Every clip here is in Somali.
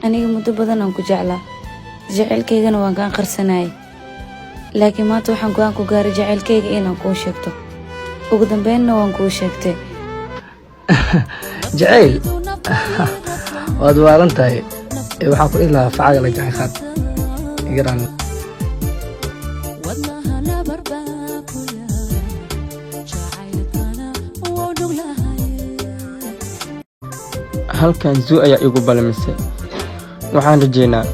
Aniga muddo badan aan ku jeclaa, jaceylkaygana waan kaan qarsanayay, laakiin maanta waxaan go'aan ku gaaray jaceylkayga inaan kuu sheegto. Ugu dambeynna waan kuu sheegtay. Jacayl? Waad waalan tahay. Ee waxaan ku dhihi lahaa facaaga la jacay qaad igaraan. Wadnahana barbaa ku yaal, jacaylkana wuu dhuglahay. Halkan Zuu ayaa igu balamisay. Waxaan rajaynaa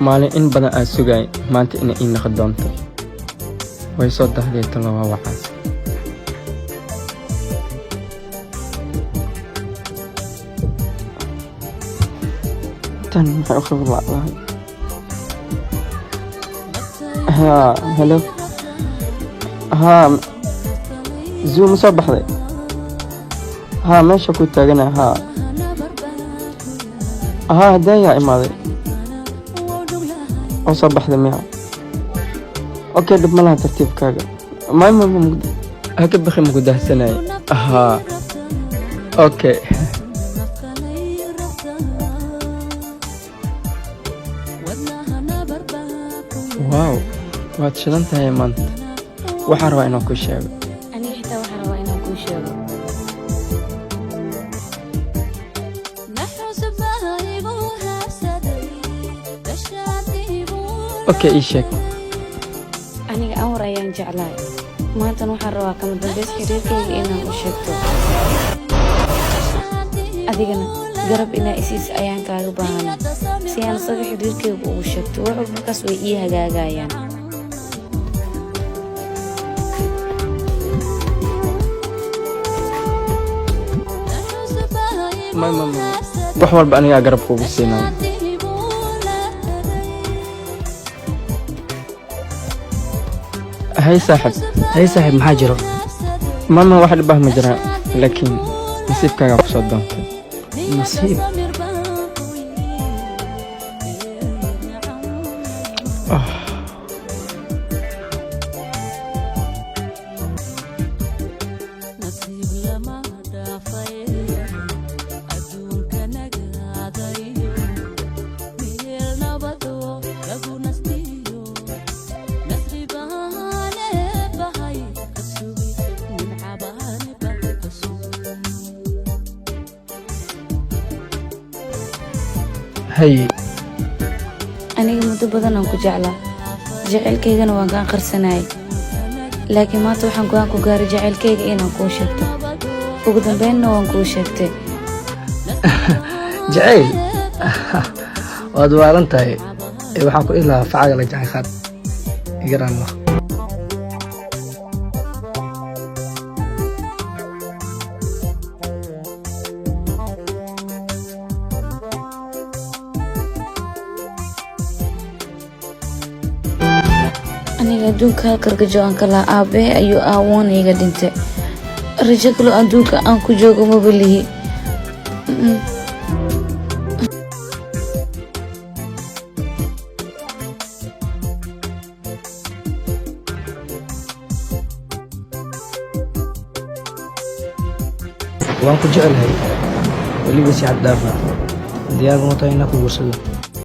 maalin in badan aan sugay maanta inay ii noqon doonto. Way soo dahday, talo waa waxaas. Tan maxay u khibrad la'dahay? Haa, hello. Haa, Zuu, ma soo baxday? Haa, meesha ku taagana. Haa haa, hadaayaa imaaday oo soo baxday miya? Okay, dhib ma laha, tartiibkaaga. May ma ha ka bixi, maku dahsanay. Haa, okay. Wow, waad shidan tahay maanta. Waxaan rabaa inaan ku sheego. Aniga xitaa waxaan rabaa inaan kuu sheego. Okay, ii sheeg. Aniga Anwar ayaan jeclahay. Maantana waxaan rabaa kama dambeys xiriirkayga inaan u sheegto. Adigana garab inaa isiis ayaan kaaga baahanaa si aan isaga xiriirkayga ugu sheegto. Wax walba markaas way ii hagaagayaan. May ma ma, wax walba anigaa garab kugu siinayo. Hay saaxib. Hay saaxiib, maxaa jiro? Mama, wax dhib ah ma jiraan, laakiin nasiibkaagaa kusoo doontay. Nasiib? Nasiib lama dhaafay adduunka nagaadayo, meel nabado lagu nastiyo, nasribaane bahay ka sugi, nimcabaane bahay ka sugi. Haye. Aniga muddo badan aan ku jeclaa, jaceylkaygana waan kaan qarsanayay, laakiin maanta waxaan go'aan ku gaaray jaceylkayga inaan kuu sheegto. Ugu dambeynna waan kuu sheegtay. Jacayl? Waad waalan tahay. Ee waxaan ku dhihi lahaa facaaga la jacay qaad igaraan. Aniga adduunka hal kargajo aan ka lahaa aabbahe ayuu aawoon iga dhintay. Rajo kaloo adduunka aan ku joogo maba lihi. Waan ku jecelahay, weliba si xad dhaaf ah. Diyaar ma tahay inaan ku guursado?